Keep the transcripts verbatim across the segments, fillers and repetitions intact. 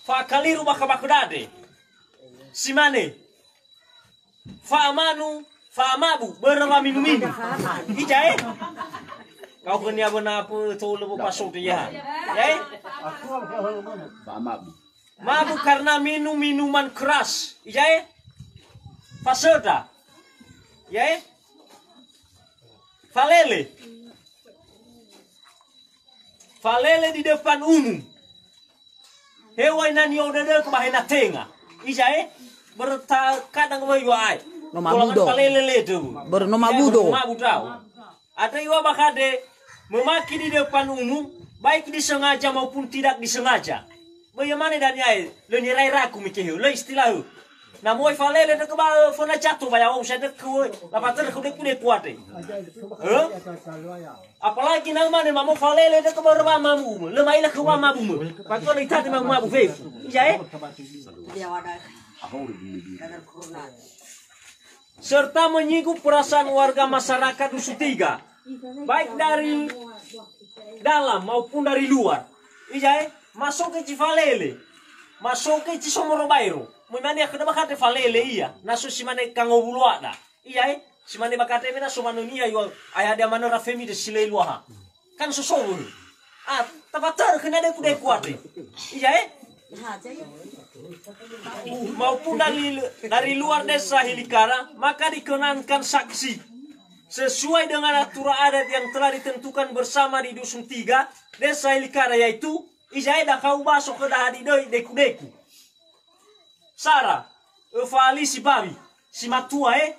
Fa'akaliru bakha ba khö dade. Si mane. Fa'amanu, fa'amabu, börö wa minu-minu. Ijae? Kau khönia böna apa tolo bo paso de ya. Ijae? Fa'amabu. Mabu karena minum minuman keras. Ijae? Fasöda. Ijae? Falele. Falele di depan umum. Heŵa'ae na ni'odödögö ba hena tenga. Ijae? Börö ta kadang wöi wa'ae. No mabudo. Falele le döwö. Börö no mabudo. Ijae, börö no mabudo. Ada iŵa'ö bakha de, memaki di depan umum, baik disengaja maupun tidak disengaja. Böi mane dania e, lö nirairaku mikehe, lö istilahö. Na möi falele dökö ba, ö, föna jato ba ya'o, sa dökö, ö, lafatörö khö deku-deku ate. Ö? Apalagi na mane mamo falele dökö ba röwa mamu, lö maila khö wa mamu. Fakö lö itate mamu mabu fefu. Iya, eh? Serta menyinggung perasaan warga masyarakat Dusun Tiga, baik dari dalam maupun dari luar. Ijae, masoge zi falele, masoge zi somoro baero. Möi mane akhöda bakha de falele ia, na so si mane kangowuloada. Ijae, si mane bakha de mena so manö nia yua, ayah dia manö rafemi de si lö eluaha. Kan sosowö. Ah, tafatörö khönia deku-deku ate. Ijae? Maupun dari, dari luar desa Hilikara, maka dikenankan saksi sesuai dengan aturan adat yang telah ditentukan bersama di Dusun Tiga, desa Hilikara, yaitu, ijae dakhau baso khöda hadidöi deku-deku. Sara, öfa li si bawi, si matua, eh?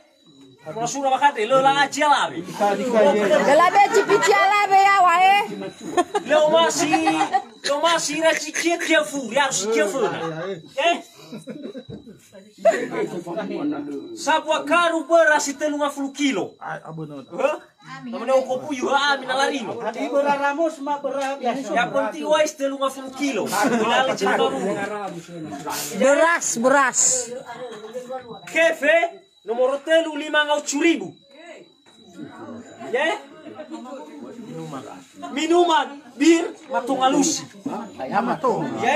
Sura-sura bakha de, lö la'a zi alawe. Lö labe zi pici alawe yaŵa, eh? Lö omasi, lö omasi ira zi kia-kia fu, ya harus kia föna. Eh? Sabua karu beras si tölu ngafulu kilo. Hah? Namanya oko puyu, ha, mina larino. Di beras Ramos ma beras biasa. Yang penting wais tölu ngafulu kilo. Mina lecin baru. Beras, beras. Kefe, nomor tölu lima ngaucu ribu. Ye? Minuman, bir, mato ngalusi. Ye?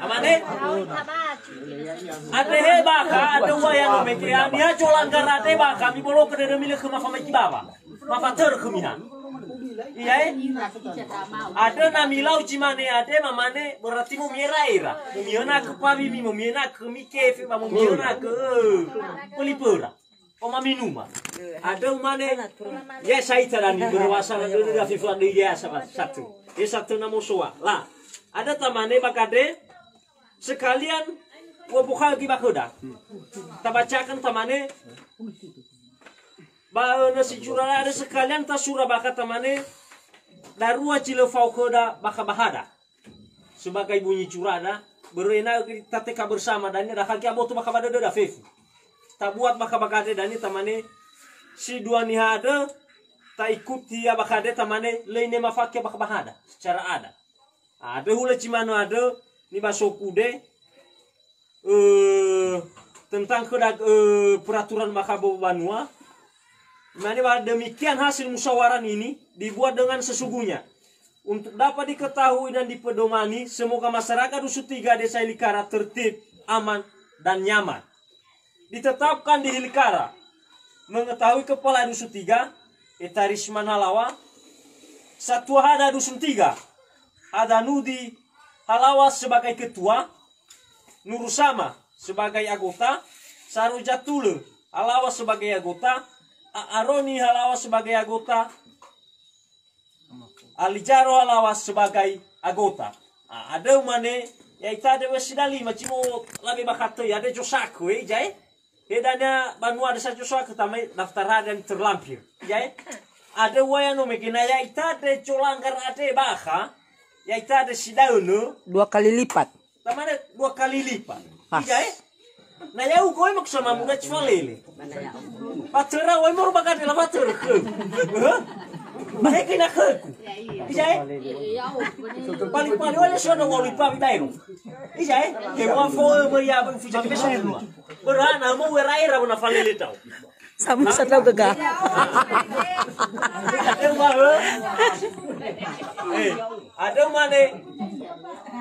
Amane? Ate he bakha, ada wa ya no meke, ani ha colanggara ate bakha, mi bolo ke dede mile ke mafa meki bawa. Mafatörö khömiha. Iya, eh? Ada na milau zi mane ade mamane, berarti mömiera-era. Mömiönakö pawimi, mömiönakö mikefe, ba mömiönakö, eh, pelipöra. Oma minuma. Ada umane, ya saita dani, berwasa na dödö da fefu ada ya sa-, satu. Ya satu na mosoa. La, ada tamane bakha de, sekalian wa bukha gi bakhöda. Tabacakan tamane, ba, eh, na si jura ada sekalian tasura bakha tamane, darua zi lö fao khöda bakha bahada. Sebagai bunyi curada, börö ena'ö tateka bersama dania, dakhagi aboto bakha ba dödöda fefu. Tabuat bakha ba gade dania tamane, si dua niha andrö, taikuti ia bakha de tamane, lö ine mafake bakha bahada, secara adat. Andrö hulö zi manö andrö, nibasoku de, eh, tentang khöda, eh, peraturan bakha ba banua. Mane ba demikian hasil musyawarah ini dibuat dengan sesungguhnya. Untuk dapat diketahui dan dipedomani, semoga masyarakat Dusun Tiga Desa Hilikara tertib, aman, dan nyaman. Ditetapkan di Hilikara, mengetahui kepala Dusun Tiga, Etarisman Halawa, Satua Hada Dusun Tiga, Hadanudi Halawa sebagai ketua, Nurusama sebagai anggota, Saru Jatulö Halawa sebagai anggota, A Aroni Halawa sebagai anggota, Alijaro Halawa sebagai anggota. A, andrö umane, ya'ita de wesi dalima, cimo labe bakha töi, andrö zosakö, eh, ijae? He dania banua desa zosakö tamai daftar hada yang terlampir, ijae? Andrö wa ya no mege na ya'ita de colanggar ate bakha, ya'ita de si daönö. Dua kali lipat. Tamane dua kali lipat. Pas. Ijae? Na ya'ugö oi maksud mamuda zi falele. Fatörö oi moro bakha de la fatörö. Hah? Ba he ke na khögu. Ijae? Pali-pali oi le sono ngolu ipa bidairo. Ijae? Ke wa fo, eh, meriah, eh, fuja ke beso. Berana mo wera-era bona falele tau. Sama satu gaga. Ada mah, eh? Eh, ada mah nih.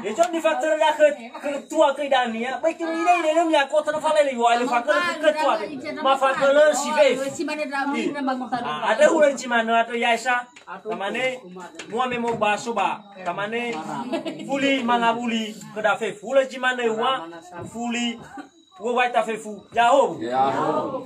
Ya, John, nifatörö da'ö khö, khö tua khö idania. Baik tu ide ide nem ya kota na falele yo ale fakölö khö tua. Ma fakölö si fe. Ah, ada hulö zi manö atau ya isa. Tamane mua me mo baso ba. Tamane fuli mangawuli khö da fefu. Hulö zi manö ua fuli ua waita fefu. Ya ho. Ya ho.